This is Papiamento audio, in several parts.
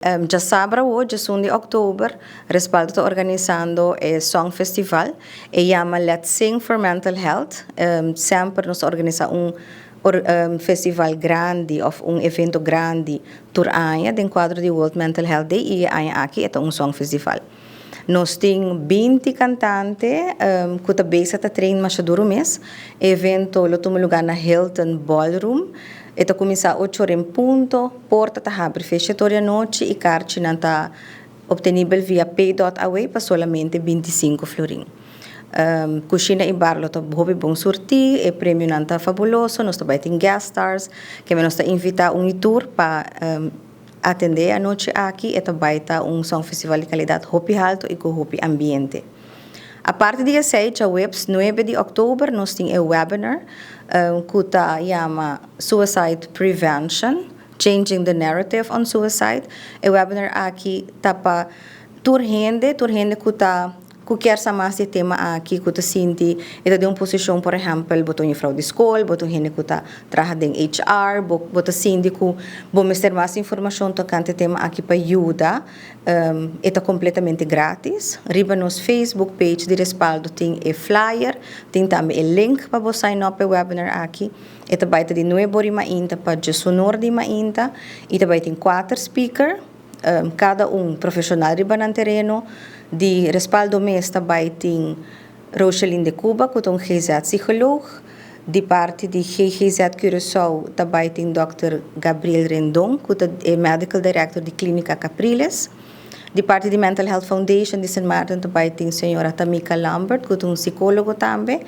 Djasabra awo, 11 di òktober, Respaldo ta organisando e Song Festival. E yama Let's Sing for Mental Health. Semper nos ta organisá un festival grandi òf un evento grandi tur aña den kuadro di World Mental Health Day i e aña aki e ta un Song Festival. Nos tin 20 kantante ku ta bezig ta train masha duru mes. E evento lo tuma lugá na Hilton Ballroom. E ta kuminsá 8 or en punto. Porta ta habri fe 7 or di anochi i karchinan ta optenibel via pay.away pa solamente 25 florin. Kushina i bar lo ta hopi bon surtí, e premionan ta fabuloso, nos ta bai tin guest stars, ke nos ta invitá un i tur pa atendé e anochi aki. E ta bai ta un song festival di kalidat hopi haltu i ku hopi ambiente. Aparte di esei, djaweps 9 di òktober nos tin e webinar ku ta yama Suicide Prevention, Changing the Narrative on Suicide. E webinar aki ta pa tur hende ku kier sa mas di e tema aki, ku ta sinti e ta den un posishon, por ehèmpel, bo ta un juffrouw di skol, bo ta un hende ku ta traha den HR, bo ta sinti ku bo mester mas informashon tokante e tema aki pa yuda, e ta kompletamente gratis. Riba nos Facebook page di Respaldo tin e flyer, tin tambe e link pa bo sign up e webinar aki. E ta bai ta di 9 or di mainta pa 11 or di mainta i ta bai tin kuater speaker, kada un profeshonal riba nan tereno. Di Respaldo mes ta bai tin Rocheline de Cuba, ku ta un GZ psycholoog. Di parti di GGZ Curaçao ta bai tin Dr. Gabriel Rendon, ku ta medical director di Clínica Capriles. Di parti di Mental Health Foundation di St. Maarten ta bai tin señora Tamika Lambert, ku ta un sikólogo tambe.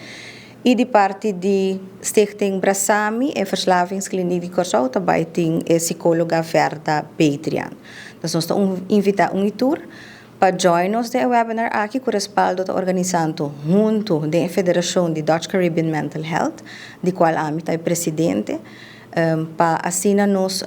I di parti di Stichting Brasami e Verslavingskliniek di Kòrsou ta bai tin e sikóloga Verda Betrian. Dus nos ta invitá un i tur pa join nos den e webinar aki ku Respaldo ta organisando huntu ku Federashon di Dutch Caribbean Mental Health, di kual ami ta presidente, pa asina nos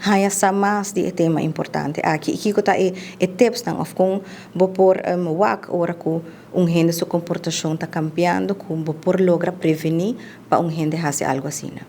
haña sa mas di e tema importante aki. I kiko ta e tips nan of kon bo por wak ora ku un hende su komportashon ta kambiando, kon bo por logra prevení pa un hende hasi algu asina.